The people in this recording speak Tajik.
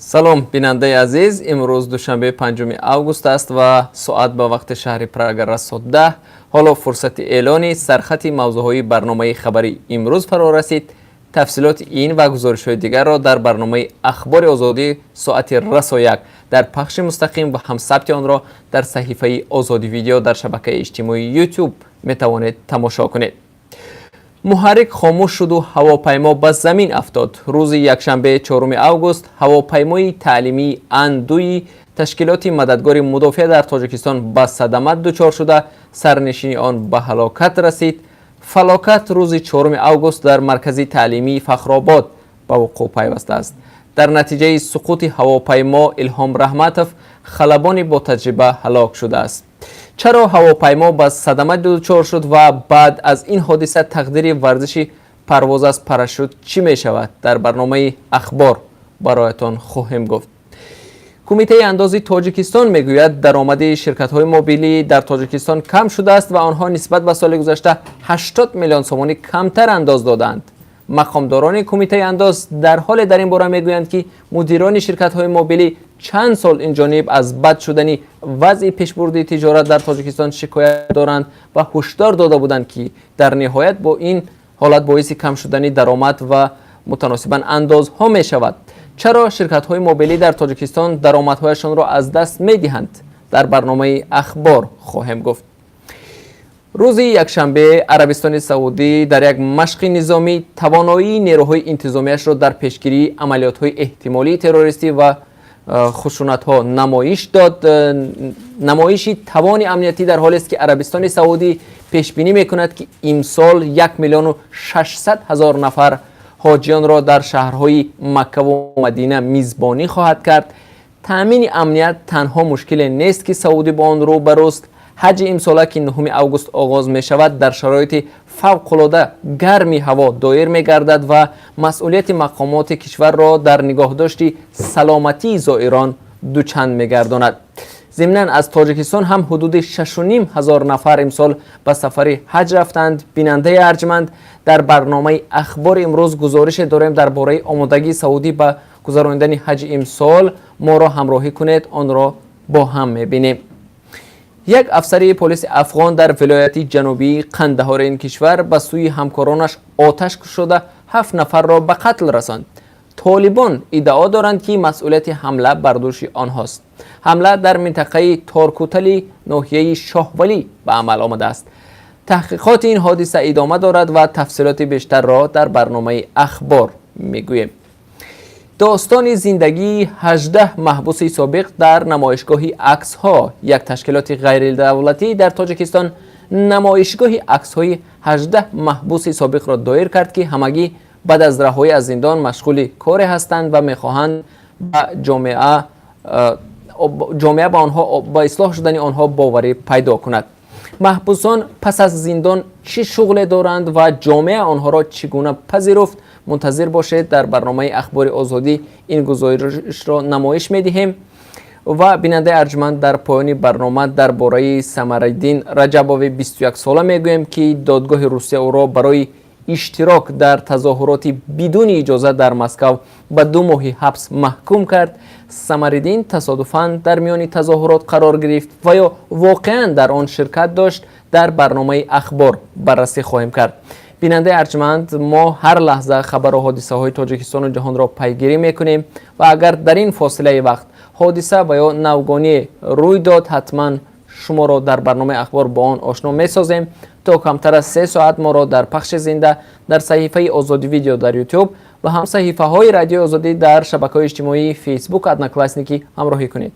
Салом, бинандаи азиз. Имрӯз душанбе, 5 август аст ва соат ба вақти шаҳри Прага расо 10. Ҳоло фурсати эълони сархати мавзӯъҳои барномаи хабари имрӯз фаро расид. Тафсилоти ин ва гузоришҳои дигарро дар барномаи Ахбори Озодӣ соати расо 1 дар пахши мустақим ва ҳам сабти онро дар саҳифаи Озодӣ Видео дар шабакаи иҷтимоии Ютуб метавонед тамошо кунед. Муҳаррик хомӯш шуду ҳавопаймо ба замин афтод. Рӯзи якшанбе, 4 август, ҳавопаймои таълимии Ан-2-и ташкилоти Мададгори мудофиа дар Тоҷикистон ба садама дучор шуда, сарнишини он ба ҳалокат расид. Фалокат рӯзи 4 август дар маркази таълимии Фахробод ба вуқӯъ пайвастааст. Дар натиҷаи суқути ҳавопаймо Илҳом Раҳматов, халабони ботаҷриба, ҳалок шудааст. Чаро ҳавопаймо ба садама дучор шуд ва баъд аз ин ҳодиса тақдири варзиши парвоз аз парашют чӣ мешавад, дар барномаи Ахбор бароятон хоҳем гуфт. Кумитаи андози Тоҷикистон мегӯяд, даромади ширкатҳои мобилӣ дар Тоҷикистон кам шудааст ва онҳо нисбат ба соли гузашта 80 миллион сомонӣ камтар андоз додаанд. Мақомдорони кумитаи андоз дар ҳоле дар ин бора мегӯянд, ки мудирони ширкатҳои мобилӣ чанд сол инҷониб аз бад шудани вазъи пешбурди тиҷорат дар Тоҷикистон шикоят доранд ва ҳушдор дода буданд, ки дар ниҳоят бо ин ҳолат боиси кам шудани даромад ва мутаносибан андозҳо мешавад. Чаро ширкатҳои мобилӣ дар Тоҷикистон даромадҳояшонро аз даст медиҳанд, дар барномаи Ахбор хоҳем гуфт. Рӯзи якшанбе Арабистони Саудӣ дар як машқи низомӣ тавоноии нерӯҳои интизомиашро дар пешгирии амалиётҳои эҳтимолии террористӣ ва хушунатҳо намоиш дод. Намоиши тавони амниятӣ дар ҳолест, ки Арабистони Саудӣ пешбинӣ мекунад, ки имсол 1 600 000 нафар ҳоҷиёнро дар шаҳрҳои Маккаву Мадина мизбонӣ хоҳад кард. Таъмини амният танҳо мушкиле нест, ки Саудӣ бо он рӯ ба рӯст. Ҳаҷи имсола, ки 9 август оғоз мешавад, дар шароити фавқулода гарми ҳаво доир мегардад ва масъулияти мақомоти кишварро дар нигоҳдошти саломатии зоирон дучанд мегардонад. Зимнан, аз Тоҷикистон ҳам ҳудуди 6,5 ҳазор нафар имсол ба сафари ҳаҷ рафтанд. Бинандаи арҷманд, дар барномаи Ахбори имрӯз гузорише дорем дар бораи омодагии Саудӣ ба гузаронидани ҳаҷи имсол. Моро ҳамроҳӣ кунед, онро бо ҳам мебинем. Як афсари полиси афғон дар вилояти ҷанубии Қандаҳори ин кишвар ба сӯи ҳамкоронаш оташ кушода, ҳафт нафарро ба қатл расонд. Толибон иддао доранд, ки масъулияти ҳамла бар дӯши онҳост. Ҳамла дар минтақаи Торкутали ноҳияи Шоҳвалӣ ба амал омадааст. Таҳқиқоти ин ҳодиса идома дорад ва тафсилоти бештарро дар барномаи Ахбор мегӯем. Достони зиндагии 18 маҳбуси собиқ дар намоишгоҳи аксҳо. Як ташкилоти ғайридавлатӣ дар Тоҷикистон намоишгоҳи аксҳои 18 маҳбуси собиқро доир кард, ки ҳамагӣ баъд аз раҳоӣ аз зиндон машғули коре ҳастанд ва мехоҳанд ба ҷомеа ба онҳо, ба ислоҳ шудани онҳо боварӣ пайдо кунад. Маҳбусон пас аз зиндон чӣ шуғле доранд ва ҷомеа онҳоро чӣ гуна пазируфт? Мунтазир бошед, дар барномаи Ахбори Озодӣ ин гузоришро намоиш медиҳем. Ва, бинандаи арҷманд, дар поёни барнома дар бораи Самариддин Раҷабови 21 сола мегӯем, ки додгоҳи Русия ӯро барои иштирок дар тазоҳуроти бидуни иҷоза дар Москав ба 2 моҳи ҳабс маҳкум кард. Самариддин тасодуфан дар миёни тазоҳурот қарор гирифт ва ё воқеан дар он ширкат дошт, дар барномаи Ахбор баррасӣ хоҳем кард. Бинандаи арҷманд, мо ҳар лаҳза хабару ҳодисаҳои Тоҷикистону ҷаҳонро пайгирӣ мекунем ва агар дар ин фосилаи вақт ҳодиса ва ё навгоние рӯй дод, ҳатман шуморо дар барномаи Ахбор бо он ошно месозем. То камтар аз 3 соат моро дар пахши зинда дар саҳифаи Озодӣ Видео дар Ютуб ва ҳам саҳифаҳои Радиои Озодӣ дар шабакаҳои иҷтимоии Фейсбук, Одноклассники ҳамроҳӣ кунед.